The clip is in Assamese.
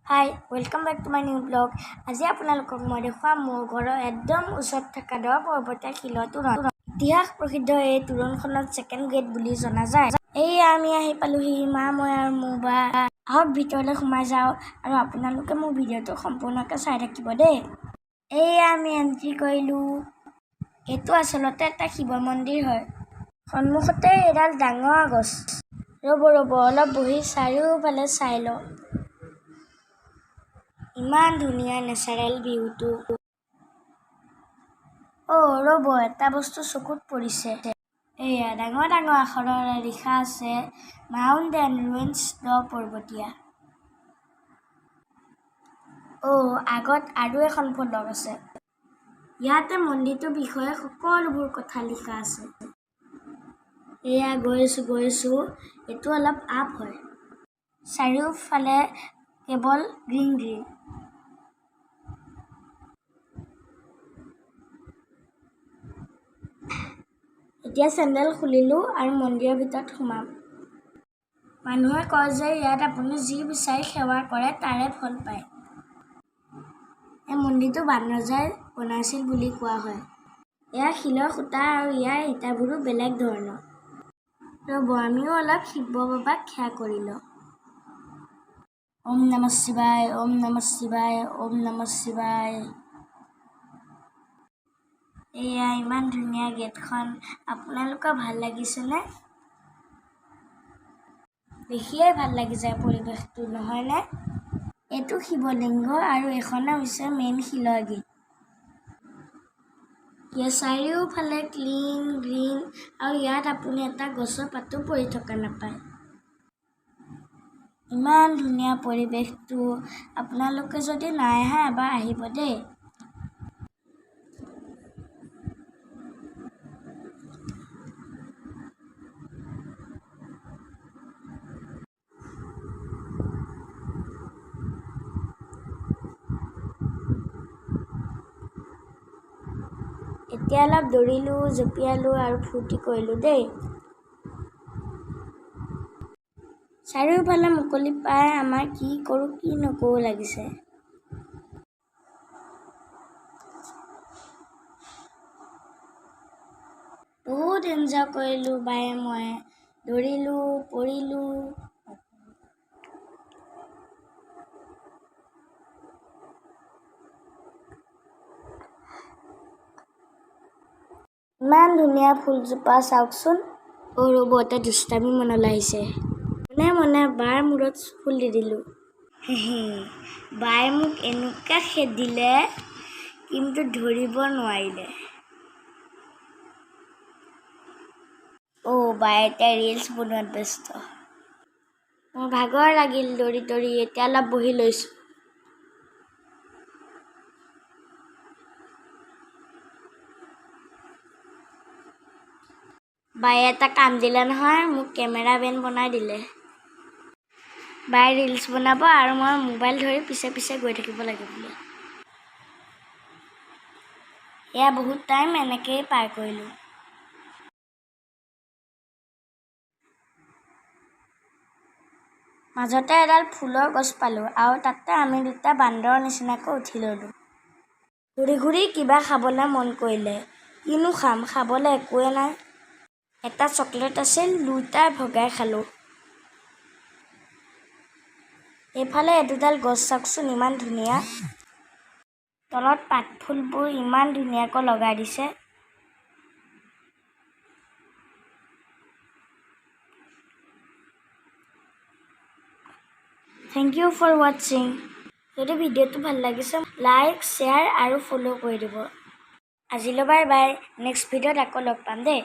Hi, welcome back to my new vlog. আজি আপোনালোকক মই দেখুৱাম মোৰ ঘৰৰ একদম ওচৰত থকা দ পৰ্বতীয়া শিলৰ তোৰণ। ইতিহাস প্ৰসিদ্ধ এই তোৰণখনক ছেকেণ্ড গেট বুলি জনা যায়। এইয়া আমি আহি পালোহি, মা, মই আৰু মোৰ বা। আহক, ভিতৰলৈ সোমাই যাওঁ আৰু আপোনালোকে মোৰ ভিডিঅ'টো সম্পূৰ্ণকৈ চাই থাকিব দেই। এইয়া আমি এণ্ট্ৰি কৰিলোঁ। এইটো আচলতে এটা শিৱ মন্দিৰ হয়। সন্মুখতে এডাল ডাঙৰ গছ। ৰ'ব ৰ'ব, অলপ বহি চাৰিওফালে চাই লওঁ। ইমান ধুনীয়া নেচাৰেল ভিউটো। অ' ৰ'ব, এটা বস্তু চকুত পৰিছে। এয়া ডাঙৰ ডাঙৰ আখৰেৰে লিখা আছে মাউণ্ট এণ্ড ৰুইনছ দ পৰ্বতীয়া। অ' আগত আৰু এখন ফলক আছে। ইয়াতে মন্দিৰটোৰ বিষয়ে সকলোবোৰ কথা লিখা আছে। এয়া গৈ আছো, গৈ আছো। এইটো অলপ আপ হয়। চাৰিওফালে কেৱল গ্ৰীণ গ্ৰীণ। এতিয়া চেণ্ডেল খুলিলোঁ আৰু মন্দিৰৰ ভিতৰত সোমাম। মানুহে কয় যে ইয়াত আপুনি যি বিচাৰি সেৱা কৰে, তাৰে ফল পায়। এই মন্দিৰটো বানৰজাই বনাইছিল বুলি কোৱা হয়। এয়া শিলৰ খুঁটা আৰু ইয়াৰ ইটাবোৰো বেলেগ ধৰণৰ। ৰ'ব, আমিও অলপ শিৱ বাবাক সেৱা কৰি লওঁ। ওম নম শিৱায়, ওম নম শিৱায়, ওম নম শিৱায়। এয়া ইমান ধুনীয়া গেটখন। আপোনালোকৰ ভাল লাগিছেনে? দেখিয়েই ভাল লাগি যায় পৰিৱেশটো, নহয়নে? এইটো শিৱলিংগ আৰু এইখনে হৈছে মেইন শিলৰ গেট। ইয়াৰ চাৰিওফালে ক্লিন গ্ৰীণ আৰু ইয়াত আপুনি এটা গছৰ পাতো পৰি থকা নাপায়। ইমান ধুনীয়া পৰিৱেশটো। আপোনালোকে যদি নাই অহা, এবাৰ আহিব দেই। এতিয়া অলপ দৌৰিলোঁ, জঁপিয়ালোঁ আৰু ফূৰ্তি কৰিলোঁ দেই। চাৰিওফালে মুকলি পাই আমাৰ কি কৰোঁ কি নকৰোঁ লাগিছে। বহুত এনজয় কৰিলোঁ বায়ে মই। দৌৰিলোঁ, পৰিলোঁ। ইমান ধুনীয়া ফুলজোপা চাওকচোন। অ' ৰ'ব, এটা দুষ্টামি মনলৈ আহিছে। মনে মনে বাৰ মূৰত ফুল দি দিলোঁ। বায়ে মোক এনেকুৱা খেদিলে, কিন্তু ধৰিব নোৱাৰিলে। অ' বায়ে এতিয়া ৰিলচ বনোৱাত ব্যস্ত। মোৰ ভাগৰ লাগিল দৌৰি দৌৰি। এতিয়া অলপ বহি লৈছোঁ। বায়ে এটা কাম দিলে নহয়, মোক কেমেৰামেন বনাই দিলে। বায়ে ৰিলচ বনাব আৰু মই মোবাইল ধৰি পিছে পিছে গৈ থাকিব লাগে বোলে। এয়া বহুত টাইম এনেকেই পাৰ কৰিলোঁ। মাজতে এডাল ফুলৰ গছ পালোঁ আৰু তাতে আমি দুটা বান্দৰৰ নিচিনাকৈ উঠি ল'লোঁ। ঘূৰি ঘূৰি কিবা খাবলৈ মন কৰিলে। কিনো খাম, খাবলৈ একোৱে নাই। এটা চকলেট আছিল, দুয়োটাই ভগাই খালোঁ। এইফালে এই দুডাল গছ চাওকচোন, ইমান ধুনীয়া। তলত পাত ফুলবোৰ ইমান ধুনীয়াকৈ লগাই দিছে। Thank you for watching. যদি ভিডিঅ'টো ভাল লাগিছে, লাইক, শ্বেয়াৰ আৰু ফ'ল' কৰি দিব। আজিলৈ বাই বাই। নেক্সট ভিডিঅ'ত আকৌ লগ পাম দেই।